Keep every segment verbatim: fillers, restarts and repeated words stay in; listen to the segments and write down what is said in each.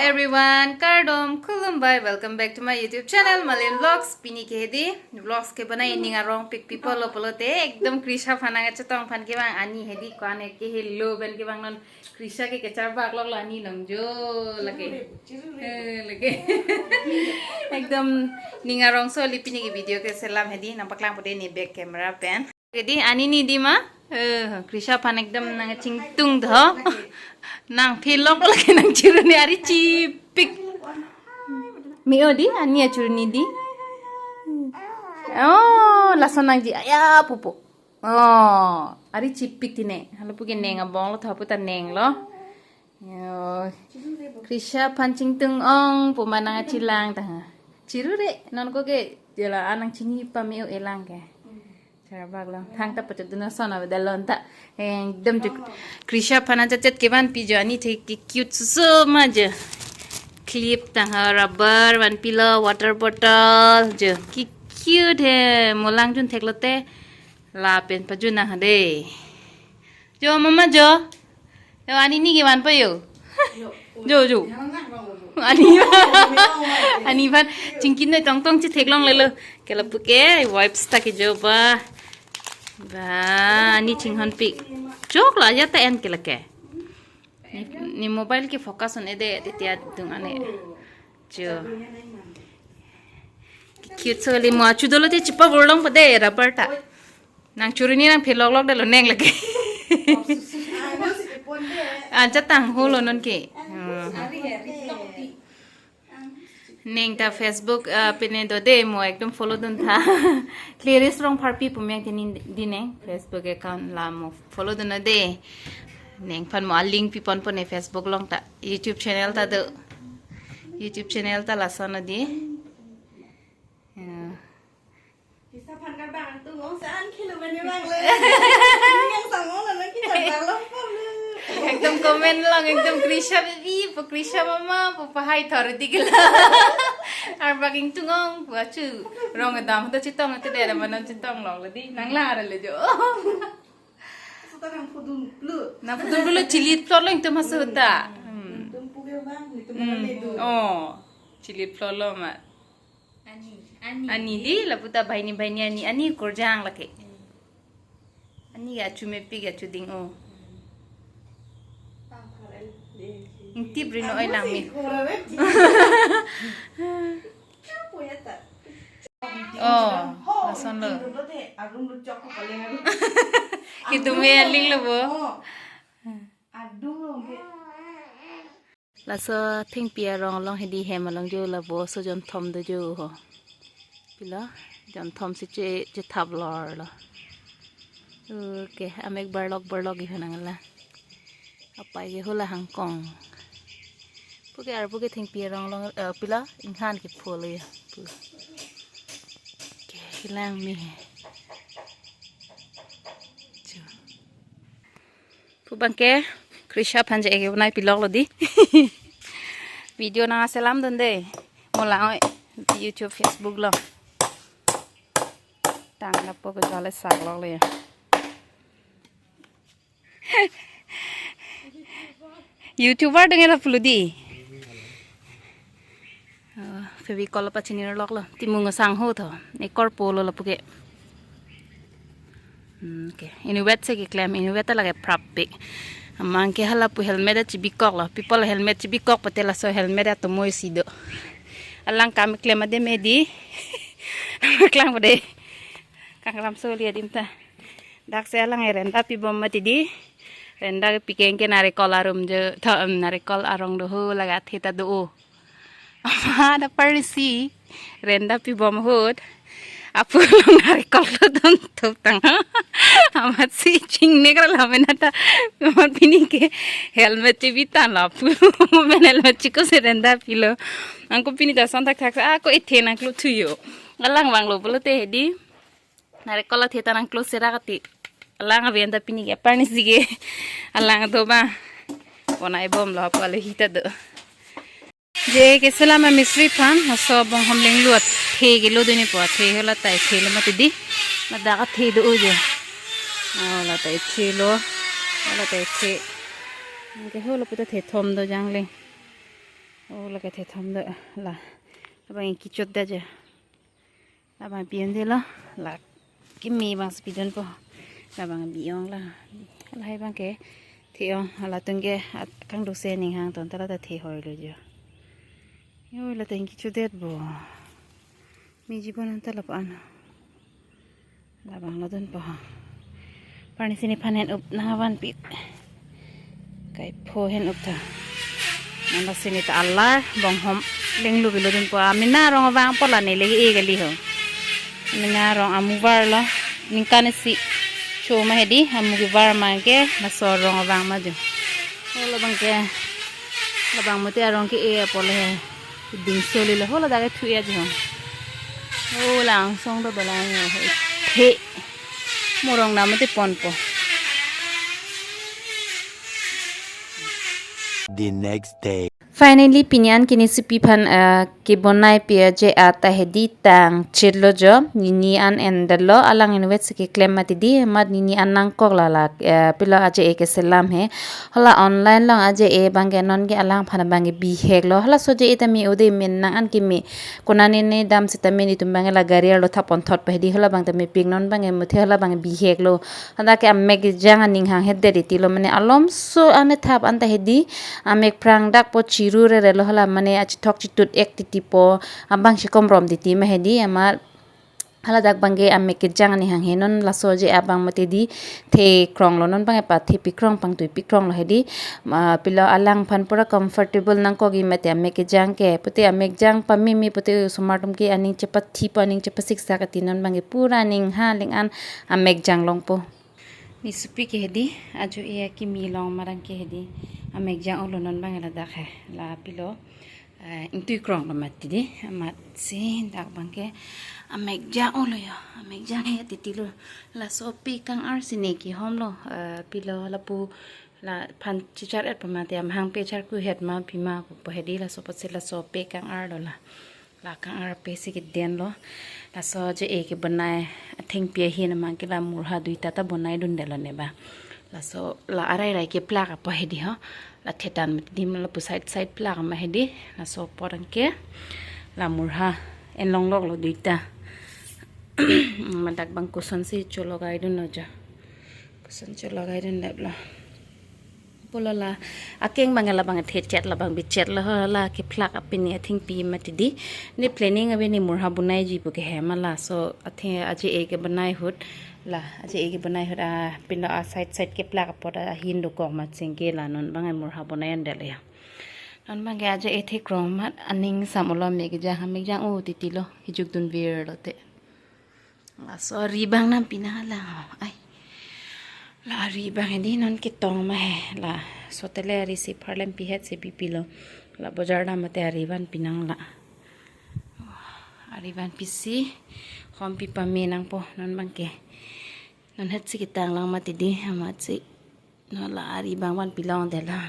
Everyone, kardom, khulumbai, welcome back to my YouTube channel, Malin Vlogs. Pini ke hedi, vlogs ke banai ning arongpik people lo pulote, ekdom Krisha aphan nangchetong aphan kevang ani hedi ko-an ke helo pen kevang non Krisha ke kecharbak lok lo ani long jo lake. Eh, lake. Ekdom ning arongso li pini ke video keselam hedi nangpaklang pute ne back camera pen. Hedi ani ni di ma? Eh, Krisha aphan ekdom nangchingtung do. Nangphelok lake nangchiruni ari chipik. Me-o di ani achiruni di. Oh, lason nangji aya pupu. Oh, ari chipik tine. Halapu ke neng abong lo thapu ta neng lo. Yo. Krisha aphan chingtung ong pu ma nangchilang ta. Chirure non ko ke jela anang chini pame-o elang ke. Charbak lo. Thangta pachot dun ason avedalon ta. Ekdom jo Krisha aphan ajachet kevanpi jo ani the ke cute susu ma jo. Clip tangho, rubber vanpilo, water bottle jo. Ki cute he, molang jun theklote. Lapen pajun nang de. Jo mama jo. Jo ani ni kevan pa jo. Jo jo. Ani. Ani aphan chingkin noi tongtong chetheklonglelo. Ke lapu ke wipes ta ke jo ba. Ba ani chinghonpik. Chok lo aja ta en ke lake. Ne, ne mobile ke focus on ede titi adung ane. Jo. Cute so li mo achu dolo te chipa burlong pade rubber ta. Nangchiruni nangphelok lok dalo neng lake. Ancha tangho lo non ke. Hmm. Neng ta Facebook, ah, pine do de mo ekdom follow dun tha. Clarice Rongpharpi pu meng tini di neng Facebook account la mo follow dun de. Neng aphan mo a link piponpo ne Facebook along ta YouTube channel ta do. YouTube channel ta lason di. Ya. Krisha aphan karbak ingtung ong se an khelo mane bang le. Yang sangong na ki karbak long pom le. Ekdom comment along ekdom Krisha baby, pu Krisha mama, pu pahai thor di gila. Karbak ingtung ong, pu achu rong adam to chetong te dera manon chetong lok le di. Nanglar le jo. Suta nangpudun plu. Nangpudun plu chili plot lo ingtum hasu ta. Hmm. Ingtum pu ke bang, ingtum Hmm. Mane du. Oh. Chili plot lo ma. Ani, ani. Ani di lapu ta bahini bahini ani, ani kurjang lake. Hmm. Ani ga achu mepik ga achu ding o. Hmm. Pangkhar el, eh, Ingtip ri no oi lang me. Kurare. Kapo ya ta. Oh, lason lo. Arum lo chok ko paling arum. Kitu me aling lo bo. Oh. Adung lo ke. Laso thengpi arong along hedi hem along jo labo so jonthom do jo ho. Pilo jonthom si che, chethap lor lo. Okay, amek barlok barlok iho nangla. Apai ke hula hangkong. Puke ar puke thengpi arong along, eh, pilo inghan ke pholo ya. Pu. Ke hilang mi he. Jo. Pu bangke Krisha aphan je eke bonai pilok lo di. Video nangselam dun de. Molang oi YouTube Facebook lo. Tang lapu ke jale sak lok le. YouTuber dong ela pulu di. Oh, Fevicol apa chini lok lo. Timung sang ho tho. Ekor polo lapu ke. Hmm, okay. Inutvet si keklem, inutvet lake prapik. Amang ke halapu helmet chibikok lo. People helmet chibikok pate laso helmet atomo isi do. Alang kam klem ade medi. Klang pade. Kang ram so li adim ta. Dak si alang renda pibom mati di. Renda ke pikeng ke narekol arum jo. Tho, em, narekol arong do ho laga theta do o. Ama da parisi renda pibom ahut. Apulong narekol lo dong tup tang. Amat si chingnek ra lamen ata. Amat pini ke helmet chibitan lo apulong. Men helmet chiko si renda pilo. Angko pini ta son thakthak sa ako ethe nangklu thuyo. Alang vanglo pulote hedi. Narekol athe ta nangklu sera kati. Alang avian ta pini ke parnisi ke. Alang do ba. Bonai bom lo apalo hita do. Je keselam amistri aphan, laso abong homleng luat the kelo duni po, the hela tai the lo mati di. Ladak athe do ujo. Oh, la tai the lo. La tai the. Ke holo puta the thom do jangleng. Oh, lake thethom do la. Labang kechot da je. Labang pi-un detlo. La kimi abang si pidunpo. Labang bi-ong la. Lahai abangke the-ong, halatum ke at-, kangduk si aning hang ton ta la ta the hoi lo jo. Yo, la ta kechot detpo. Mi jibon anta lapu-an. Labang lo dunpo ha. Parni si nephan hen-up nang avanpik. Kaipho hen-up tha. Nang la si ne ta alar bonghom lenglu bilo dunpo. Amena arong avangpo la ne le-e kali ho. Amena arong amu varlo. Ningkan isi cho ma hedi, amu kevar ma ke, laso arong avang ma jo. Oh, labang ke, labang mate arong ke-e apot le he. Dingso lilo, ho ladak kethu-e ajo. Oh, langsong do balang yo. He. Mo arong dam mate ponpo. The next day. Finally, pini an ke Nisupi aphan, eh, kebonai pi aje-e ta hedi tang chirlo jo, nini an endetlo, alang inutvet si keklem mati di, amat nini an nangkok la la, eh, pilo aje-e keselam he. Hala online along aje-e abangke non ke alangphan abangke bihek lo. Halaso aje-e tame ode men nang an keme. Konane ne dam sitame netum abangke la gari arlo thap ponthot pa hedi, hala abang tame pik, non abangke muthe hala abang bihek lo. Hadak ke amek kejang aning hang hedet titi lo, mane alomso ane thap anta hedi, amek phrang dakpo, chiru rere lo hala, mane achithok chitut ek titi po, abang si komrom titi ma hedi, amat haladak abangke amek kejang aning hang he. Non laso aje-e abang mate di the krong lo, non abangke pathe pikrong pangtui pikrong lo hedi. Ma pilo alangphan pura comfortable nangkok-i mate amek kejang ke. Pute amek jang pameme pute osomar atum ke aning chepathi po, aning chepasiksak ati, non abangke pura aning ha ling an amek jang longpo. Nisupi ke hedi, ajo-e akimi along marang ke hedi. Amek jang-o lo non abang ladak he. La pilo, eh, ingtui krong lo mati di. Amat si dak abangke amek jang-o lo yo. Amek jang he titi lo. Laso pe kang-ar si ne kehom lo. Eh, pilo lapu laphan chichar-et pa mati, amahang pe charku het ma pima ko pa hedi, laso apotsi laso pe kang-ar lo la. La kang-ar pe si keden lo. Laso aje-e kebonai athengpi ahin amang ke la murha duita ta bonai dundetlo ne ba. Laso la arai rai keplak apa hedi ho. La thetan mati di, lapu side side plak ma hedi. Laso apot abangke la murha enlong lok lo duita. Madak abang kuson si chologai dunlo jo. Kuson chologai dundetlo. Pulo la akeng abang labang thechet labang bichet lo ho, la keplak apini athengpi mati di. Ne planning ave ne murha bonaiji pu ke he ma, laso athe aje-e kebonai ahut, la aje-e kebonai ahut a pilo a side side keplak apot ahin dokok ma chingke, la non abang murha bonai an detlo ya. Non abangke aje-e the krong amat aning sam-o lo, amek kejang, amek jang-o titi lo, hijuk dunvir lote. Laso ari abang nangpi nang lang ho. Ai. La ari abang hedi non ketong ma he. Laso tele ari si pharlem pi het si bipilo. La bojar dam mate ari vanpi nang la. Ari vanpi si hompi pame nangpo non abangke. Non het si ketang lang mati di, amat si. Non la ari abang vanpi longdetlo.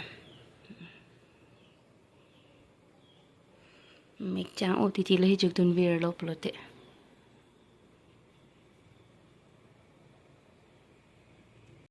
Amek jang-o titi lo, hijuk dunvir lo pulote.